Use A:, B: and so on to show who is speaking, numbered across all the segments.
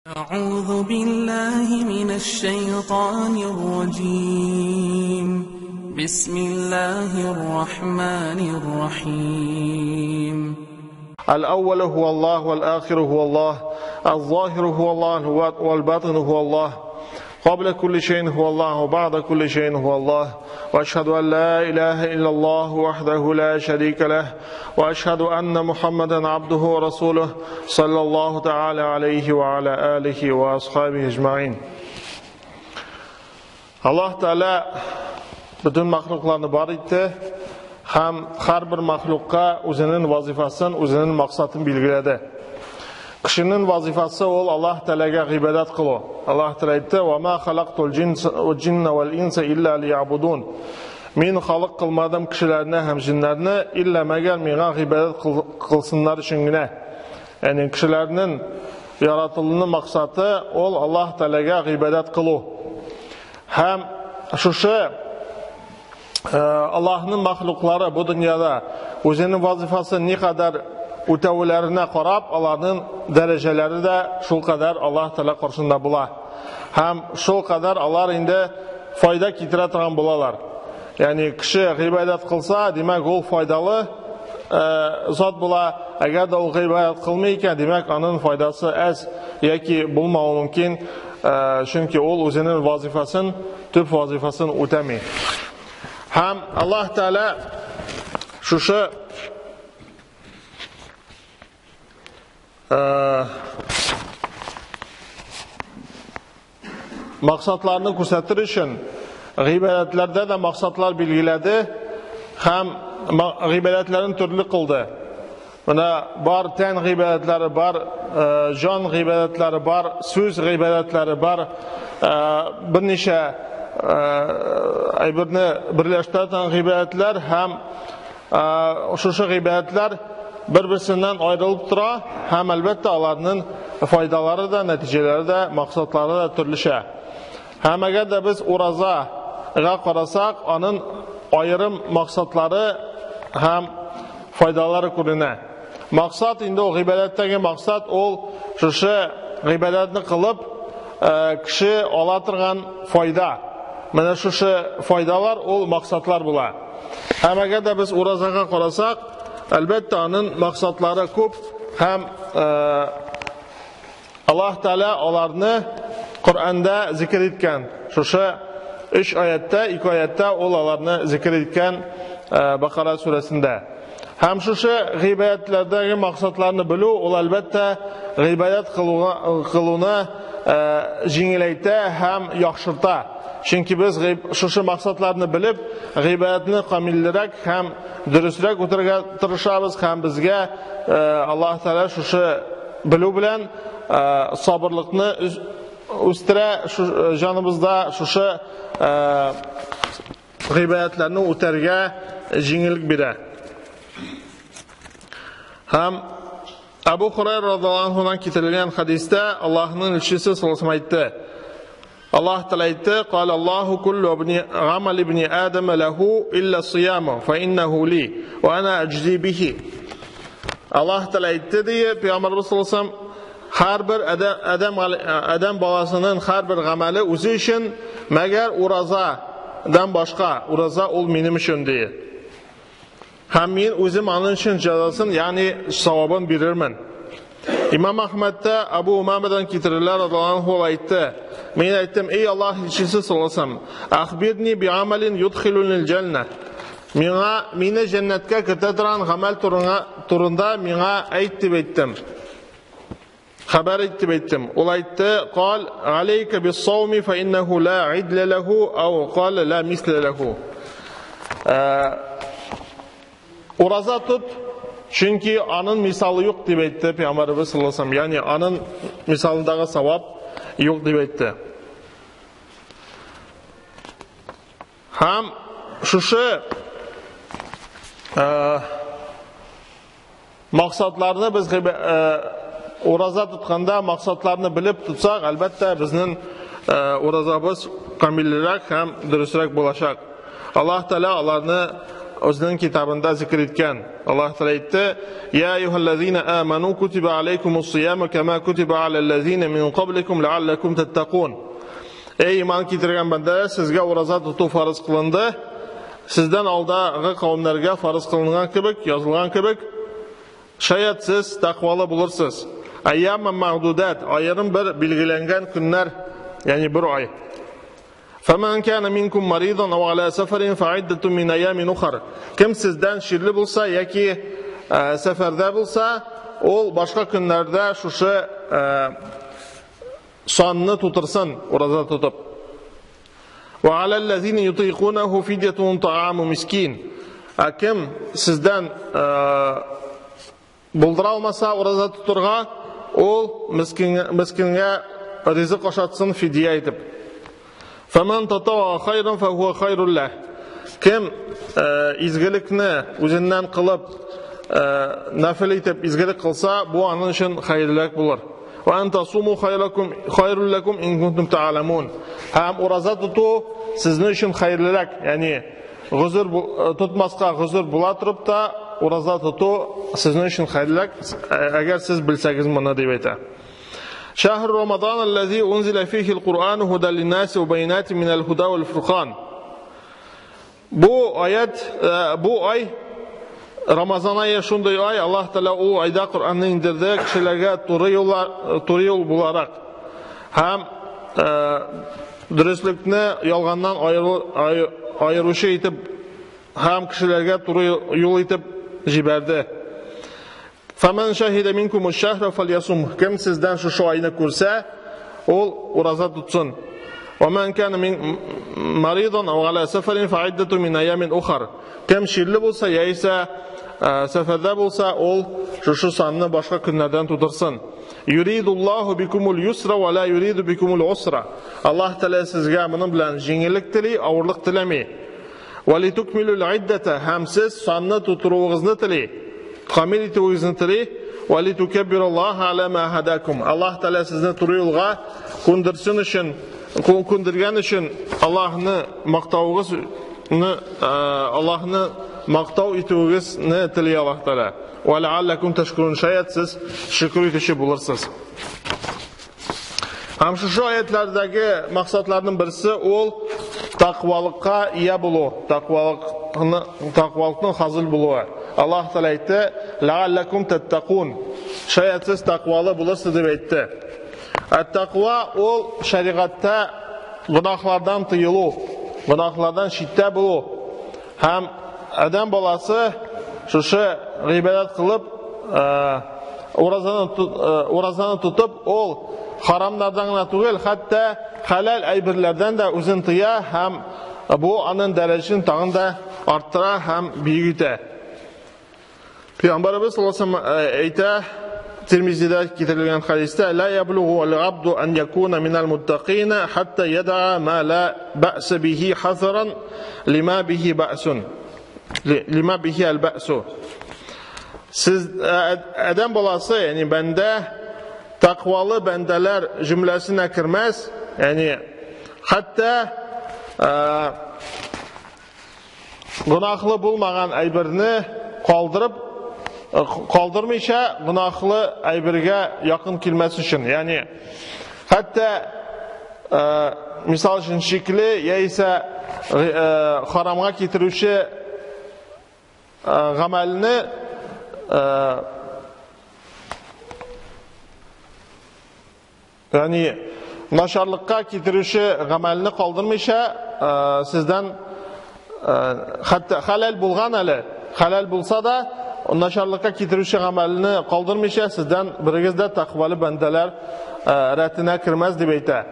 A: أعوذ بالله من الشيطان الرجيم. بسم الله الرحمن الرحيم.
B: الأول هو الله والآخر هو الله، الظاهر هو الله والباطن هو الله، قبل كل شيء هو الله وبعد كل شيء هو الله، وأشهد أن لا إله إلا الله وحده لا شريك له، وأشهد أن محمدا عبده ورسوله صلى الله تعالى عليه وعلى آله وأصحابه أجمعين. Allah Teala bütün mahluklarını bar etdi, hem her bir mahlukka özünün vazifasını, özünün maksatını belgiledi. Kişinin vazifası ol Allah Teala'ya ibadet kılı. Allah Teala aytdı: "Ve ma halaktul cinne vel insa illa liya'budun." Men xalq qilmadim kishilarni ham jinlarni illa magar menga ibadet qilsinlar uchungina. Ya'ni kishilarning yaratilishini maqsadi ol Allah Teala'ga ibadet qiluv. Ham shu Allahning mahluqlari bu dunyoda o'zining vazifasini ne qadar o'tavlarına qarab, allarning darajalari da shul qadar Alloh taolo qarshisida bo'la. Ham shul qadar allar endi foyda keltiradigan bo'lalar. Ya'ni kishi ibodat qilsa, demak u foydali zot bo'la. Agarda u ibodat qilmay ekan, demak uning foydasi az yoki bo'lmawi mumkin. Chunki u o'zining vazifasini, tub vazifasini o'tamay. Ham Alloh taolo shu maqsadlarni ko'rsatish uchun g'ibodatlarda da maqsadlar belgiladi, ham g'ibodatlarni turli qildi. Mana bor tan g'ibodatlari bor, jon g'ibodatlari bor, so'z g'ibodatlari bor, bir necha aybirni birlashtirgan g'ibodatlar ham shu g'ibodatlar bir-birisinden ayrılıp tura, hem elbette alarının faydaları da, neticeleri de, maksatları da türlüşe. Hem eğer de biz urazaga qarasak, onun ayrım maksatları hem faydaları görüne. Maksat indi o ibadetteki maksat ol, şu ibadetini kılıp kişi ala turgan fayda. Mana şu faydalar ol maksatlar bula. Hem eğer de biz urazaga qarasak, elbette onun maksatları ko'p, hem Allah Teala onlarni Kur'an'da zikr etgan. Şu 3 ayette, 2 ayette olarni zikr etgan Bakara suresinde. Hem şu gıybetlerdeki maksatlarını bilu, ol elbette gıybet kılığını jengillayta hem yaxshirta. Çünkü biz şu maksatlarını bilip, gıybetini kamillirak hem dürüstroq o'tirga tirishamiz, ham bizga Alloh taolo shu biluv bilan sabırlıqni o'stira, shu jonimizda shu g'ibodatlarni o'targa yengillik beradi. Ham Abu Hurayra radhiyallohu anhudan keltirilgan hadisda Allohning elchisi sollallohu alayhi vasallam aytdi: Allah Teala aytdi: "Qala Allahu kullu ibni amal ibni Adam lahu illa siyamu fa innahu li va ana ajzi bihi." Allah Teala aytdi deya Payg'ambarimiz sollallohu alayhi vasallam, har bir adam bolasining har bir amali o'zi uchun, magar urazadan boshqa, uraza ul menim uchun deya. Ham men o'zim aning uchun jazosini, ya'ni savobini berarman. İmam Ahmed'de Abu Umame'den getirirler radıyallahu anhu aytdi: Men aytdim, ey Allah elchisi sollallohu alayhi vasallam, "Akhbirni bi amalin yudkhilunil janna." Menga meni jannatga kiritadigan amal turunda menga ayt deb aytdim. Xabar et deb aytdim. Ul aytdi: "Qal alayka bis-sawmi fa innahu la idla lahu aw qala la misla lahu." Uraza tut, çünkü onun misali yo'q deb aytdi Payg'ambarimiz sollallohu alayhi vasallam. Ya'ni onun misalidagi savob yo'q deb aytdi. Ham shu maqsadlarni biz uraza tutganda maqsadlarni bilib tutsak, albatta bizning urazamiz komilroq ham durustroq bo'lajak. Alloh taolo ularni үзенең китабында зикр иткән. Аллаһ Тәгалә әйтте: "Я әйюһәлләзина аману кутиба алейкумус сияму кама кутиба алаллазина мин кабликум лааллакум таттакун." Эй иман китергән бәндәләр, сезгә ураза тоту фарыз кылынды. Сездән алдагы кавемнәргә фарыз кылынган кебек, язылган кебек, шаят сез тәкъвалы булырсыз. Әйяма мәгъдудат, аерым бер билгеләнгән көннәр, ягъни бер ай. Фәмән кана минкум маридан ау аля сәфәрин фәиддәтун мин аями нухар. Кем сездән чирле булса яки сәфәрдә булса, ул башка көннәрдә шушы санны тутырсын, ураза тотып. Ва алаллазина ютыйкунаху фидьятун тааму мискин. Ә кем сездән булдыра алмаса ураза тотырга, ул мискингә ризык ашатсын фидия итеп. Фәмән татава хайран фәһуа хайрул ләһ. Кем изгелекне үзеннән кылып, нәфил итеп изгелек кылса, бу аның өчен хәерлерәк булыр. Ва ан тасуму хайракум хайрул лакум ин кунтум та'ламун. Һәм ураза тоту сезнең өчен хәерлерәк, ягъни гозер тотмаска гозер була торып та, ураза тоту сезнең өчен хәерлерәк, әгәр сез белсәгез моны дип әйтә. Шәһр Рамадан аллази унзила фихи ал-Куръан һуда лин-наси ва байинатин минал һуда вал фуркан. Бу аят, бу ай Рамазан ае шундый ай, Аллаһ Тәгалә ул айда Коръәнне индерде кешеләргә туры юллар, туры юл буларак. Һәм дөреслекне ялганнан аеручы итеп һәм кешеләргә туры юл итеп җибәрде. Фәмән шәһидә минкум аш-шәһра фальясум. Кем сездән шушы айны күрсә, ул ураза тотсын. Ва ман кана мин маридан ау аля сафарин фаиддату мин аямин ухар. Кем чирле булса яисә сәфәрдә булса, ул шушы санны башка көннәрдән тутырсын. Юридуллаху бикумул юсра ва ла юриду бикумул усра. Аллаһ Тәгалә сезгә моның белән җиңеллек тели, авырлык теләми. Ва литукмилул иддата, һәм сез санны тутыруыгызны тели, камил итүегезне тели. Ва литукаббируллаха аля ма хадакум. Аллаһ Тәгалә сезне туры юлга күндерсен өчен, күндергән өчен Аллаһны мактавыгызны, Аллаһны мактау итүегезне тели Аллаһ Тәгалә. Ва лааллакум ташкурун, шаят сез шөкер итүче булырсыз. Һәм шушы аятлардагы максатларның берсе ул тәкъвалыкка ия булу, тәкъвалыкны, тәкъвалыкның хазил булуы. Аллаһ Тәгалә әйтте: "Лааллакум таттакун." Шаят сез тәкъвалы булырсыз дип әйтте. Әт-тәкъва ул шәригатьтә гөнаһлардан тыелу, гөнаһлардан читтә булу. Һәм адәм баласы шушы гыйбадәт кылып, уразаны тотып, ул харамнардан гына түгел, хәтта хәләл әйберләрдән дә үзен тыя һәм бу аның дәрәҗәсен тагын да арттыра һәм бөек итә. Пәйгамбәребез саллаллаһу алейһи ва саллям әйтә, Тирмизидә китерелгән хәдистә: "Ла яблугу аль-абду ан якуна минал муттакина хатта яда'a ма ла ба'са бихи хазаран лима бихи ба'сун." Лима бихи аль-ба'су. Сез адәм баласы, ягъни бәндә тәкъвалы бәндәләр җөмләсенә кермәс, ягъни хәтта гөнаһлы булмаган әйберне калдырып, калдырмыйча гөнаһлы әйбергә якын килмәс өчен, ягъни хәтта мисал өчен шикле яисә харамга китерүче гамәлне ягъни начарлыкка китерүче гамәлне калдырмыйча, сездән хәтта хәләл булган әле, хәләл булса да, начарлыкка китерүче гамәлне калдырмыйча, сездән берегез дә тәкъвалы бәндәләр рәтенә кермәс дип әйтә.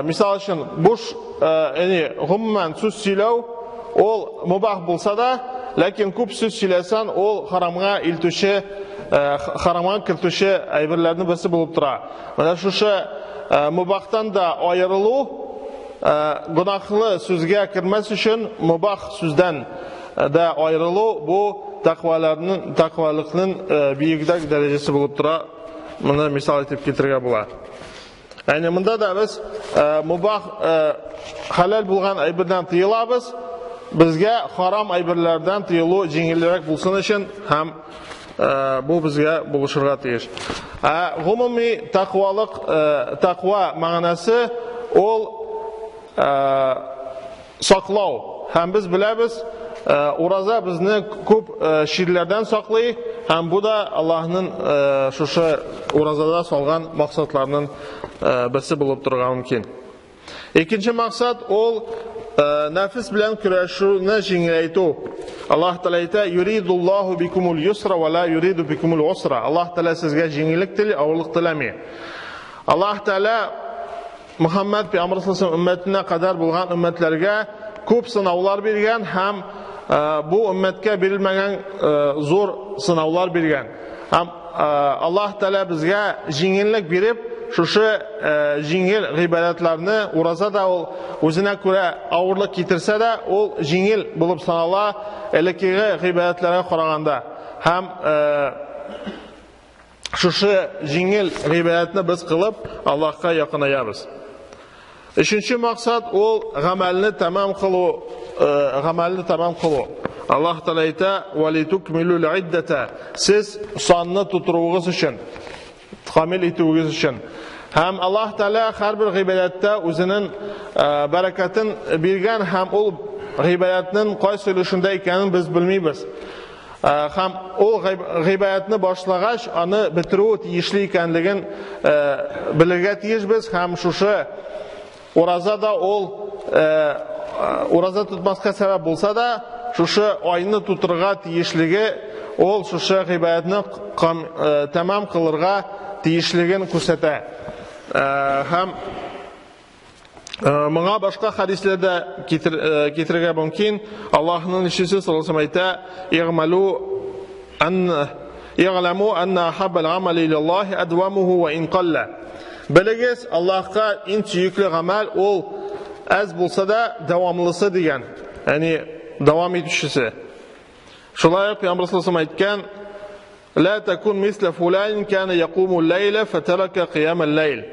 B: Мисал өчен, буш, ягъни гомумән сүз сөйләү ул мубах булса да, ләкин күп сүз сөйләсәң, ул харамга илтүче, харамга кертүче әйберләрнең берсе булып тора. Менә шушы мубахтан да аерылу, гөнаһлы сүзгә кермәс өчен мубах сүздән дә аерылу бу тәкъваларның, тәкъвалыкның биегрәк дәрәҗәсе булып тора. Моны мисал итеп китерергә була. Ягъни монда да без мубах, хәләл булган әйбердән тыелабыз. безгә харам әйберләрдән тыелу җиңелрәк булсын өчен һәм бу безгә булышырга тиеш. Ә гомуми тәкъвалык, тәкъва мәгънәсе ул саклау. Һәм без беләбез, ураза безне күп чирләрдән саклый, һәм бу да Аллаһның шушы уразада салган максатларының берсе булып торырга мөмкин. Икенче максат ул нәфес белән көрәшүне җиңеләйтү. Аллаһ Тәгалә әйтә: "Юридуллаһу бикумул юсра ва ла юриду бикумул усра." Аллаһ Тәгалә сезгә җиңеллек тели, авырлык теләми. Аллаһ Тәгалә Мөхәммәд пәйгамбәр саллаллаһу өммәтенә кадәр булган өммәтләргә күп сынаулар биргән һәм бу өммәткә бирелмәгән зур сынаулар биргән. Һәм Аллаһ Тәгалә безгә җиңеллек биреп, шушы җиңел гыйбадәтләрне, ураза да ул үзенә күрә авырлык китерсә дә, ул җиңел булып санала элеккеге гыйбадәтләргә караганда. Һәм шушы җиңел гыйбадәтне без кылып, Аллаһка якынаябыз. Өченче максат ул гамәлне тәмам кылу, гамәлне тәмам кылу. Аллаһ Тәгалә әйтә: "Валитукмилул иддата." Сез санны тутыруыгыз өчен, камил итүегез өчен. Һәм Аллаһ Тәгалә һәрбер гыйбадәттә үзенең бәрәкәтен биргән һәм ул гыйбадәтнең кайсы өлешендә икәнен без белмибез. Һәм ул гыйбадәтне башлагач, аны бетерү тиешле икәнлеген белергә тиешбез һәм шушы ураза да ул ураза тотмаска сәбәп булса да, шушы айны тутырырга тиешлеге ул шушы гыйбадәтне тәмам кылырга тиешлеген күрсәтә. Һәм моңа башка хәдисләр дә китерергә мөмкин. Аллаһның илчесе саллаллаһу алейһи әйтә: "Игъмалу ан игъламу анна ахаббал амали илаллаһи адвамуху ва ин қалла." Белегез, Аллаһка иң сөекле гамәл ул әз булса да дәвамлысы дигән, ягъни дәвам итүчесе. Шулай ук Пәйгамбер саллаллаһу алейһи әйткән: "Ла такун мисла фулан кана якуму лайла фатарака кыям аль-лайл."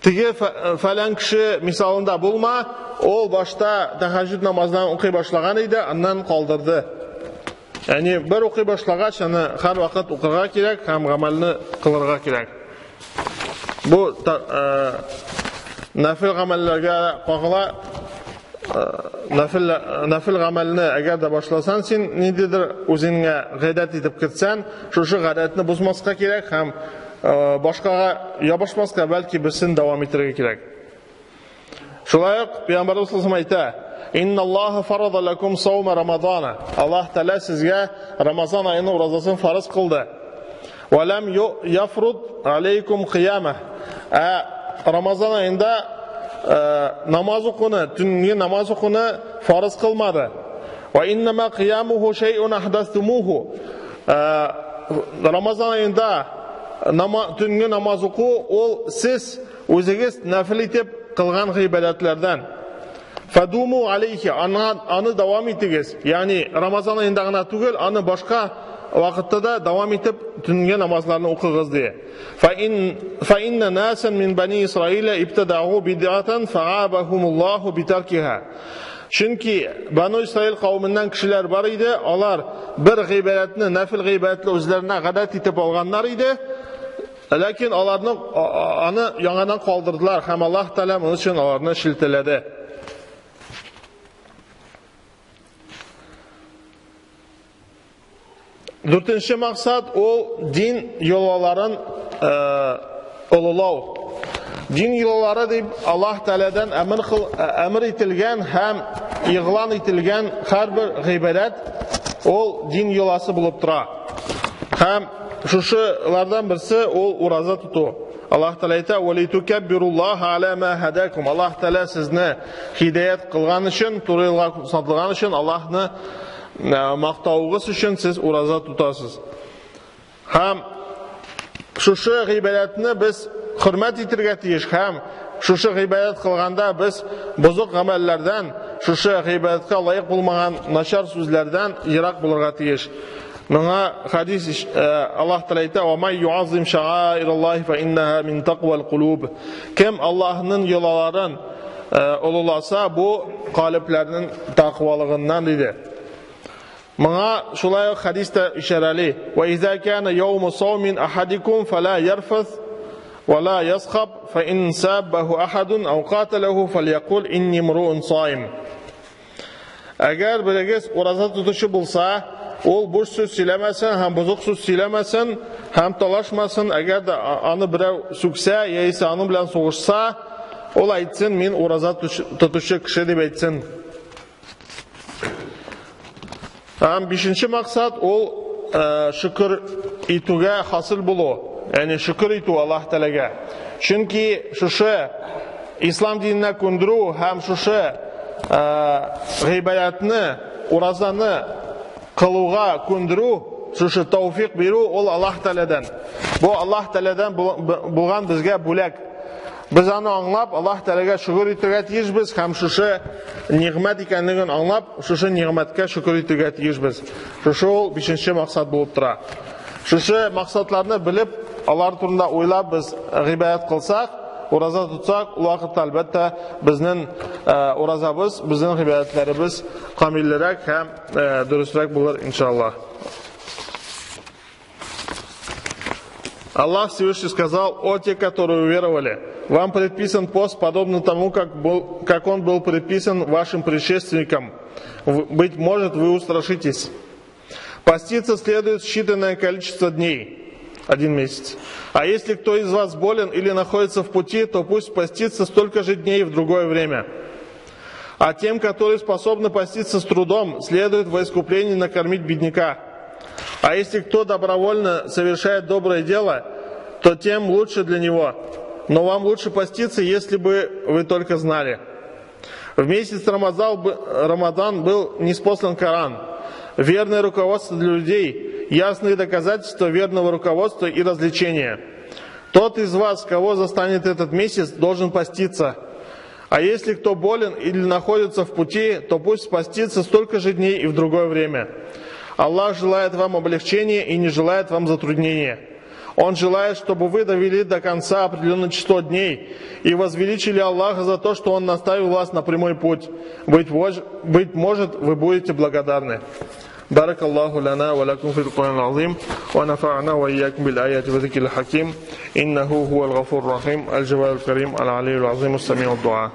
B: Теге фәлән кеше мисалында булма, ул башта тәһәҗҗүд намазын укый башлаган иде, аннан калдырды. Ягъни бер укый башлагач, аны һәр вакыт укырга кирәк һәм гамәлне кылырга кирәк. Бу нафил гамәлләргә кагыла. Нафил гамәлне әгәр дә башласаң, син ниндидер үзеңә гадәт итеп кертсәң, шушы гадәтне бозмаска кирәк һәм башкага ябышмаска, бәлки берсен дәвам итәргә кирәк. Шулай ук Пәйгамбәребез саллаллаһу алейһи әйтә: "Инналлаһа фарада лакум саума Рамазана." Аллаһ Тәгалә сезгә Рамазан аеның уразасын фарыз кылды. Ва лам яфруд алейкум кыяма. Ә Рамазан аенда намаз укуны, төнге намаз укуны фарыз кылмады. Ва иннама кыямуху шай'ун ахдастумуху. Рамазан аенда төнге намаз уку ул сез үзегез нәфил итеп кылган гыйбадәтләрдән. Фадуму алейхи, аны дәвам итегез. Ягъни Рамазан аенда гына түгел, аны башка вакытта да дәвам итеп төнге намазларны укыгыз ди. Фа инна насан мин бани Исраиля ибтадау бидъатан фаабахумуллаху битаркиха. Чөнки Бану Исраил кавеменнән кешеләр бар иде, алар бер гыйбадәтне, нәфил гыйбадәтне үзләренә гадәт итеп алганнар иде. Ләкин аларны аны яңадан калдырдылар һәм Аллаһ Тәгалә моның өчен аларны шелтәләде. Дүртенче максат ул дин йолаларын олылау. Дин йолалары дип Аллаһ Тәгаләдән әмер ителгән һәм игълан ителгән һәрбер гыйбадәт ул дин йоласы булып тора. Һәм шушылардан берсе ул ураза тоту. Аллаһ Тәгалә әйтә: "Ва литукаббируллаһа аля ма һадакум." Аллаһ Тәгалә сезне һидаят кылган өчен, туры юлга сатылган өчен Аллаһны мактавыгыз өчен сез ураза тотасыз. Һәм шушы гыйбадәтне без хөрмәт итәргә тиеш һәм шушы гыйбадәт кылганда без бозык гамәлләрдән, шушы гыйбадәткә лаек булмаган начар сүзләрдән ерак булырга тиеш. Моңа хадис Аллаһ Тәгалә әйтә: "Ва май юаззим ша'аираллаһи фа иннаһа мин тaqвал кулуб." Кем Аллаһның йолаларын олыласа, бу калебләрнең тәкъвалыгыннан диде. Моңа шулай ук хәдистә ишарәли. Ва иза кана яуму саумин ахадикум фала ярфас ва ла ясхаб фа ин саббаху ахадун ау каталаху фальякул инни мруун саим. Әгәр берегез ураза тотучы булса, ул буш сүз сөйләмәсен һәм бозык сүз сөйләмәсен һәм талашмасын. Әгәр дә аны берәү сүксә яисә аның белән сугышса, ул әйтсен, мин ураза тотучы кеше дип әйтсен. Һәм бишенче максат ул шөкер итүгә хасил булу, ягъни шөкер итү Аллаһ Тәгаләгә. Чөнки шушы ислам диненә күндерү һәм шушы гыйбадәтне, уразаны кылуга күндерү, шушы тәүфик бирү ул Аллаһ Тәгаләдән. Бу Аллаһ Тәгаләдән булган безгә бүләк. Без аны аңлап, Аллаһ Тәгаләгә шөкер итәргә тиешбез һәм шушы нигъмәт икәнлеген аңлап, шушы нигъмәткә шөкер итәргә тиешбез. Шушы ул бишенче максат булып тора. Шушы максатларны белеп, алар турында уйлап без гыйбадәт кылсак, ураза тотсак, ул вакытта әлбәттә безнең уразабыз, безнең гыйбадәтләребез камиллерәк һәм дөресрәк булыр иншаллаһ. Аллах Всевышний сказал: «О те, которые уверовали, вам предписан пост, подобно тому, как он был предписан вашим предшественникам. Быть может, вы устрашитесь. Поститься следует считанное количество дней, 1 месяц. А если кто из вас болен или находится в пути, то пусть постится столько же дней в другое время. А тем, которые способны поститься с трудом, следует во искупление накормить бедняка. А если кто добровольно совершает доброе дело, то тем лучше для него. Но вам лучше поститься, если бы вы только знали. В месяц Рамадан был ниспослан Коран, верное руководство для людей, ясные доказательства верного руководства и развлечения. Тот из вас, кого застанет этот месяц, должен поститься. А если кто болен или находится в пути, то пусть постится столько же дней и в другое время. Аллах желает вам облегчения и не желает вам затруднения. Он желает, чтобы вы довели до конца определенное число дней и возвеличили Аллаха за то, что Он наставил вас на прямой путь. Быть может, вы будете благодарны. بارك الله لنا ولكم في القرآن العظيم ونفعنا وإياكم بالآيات والذكر الحكيم إنه هو الغفور الرحيم الجواد الكريم العلي العظيم السميع الدعاء.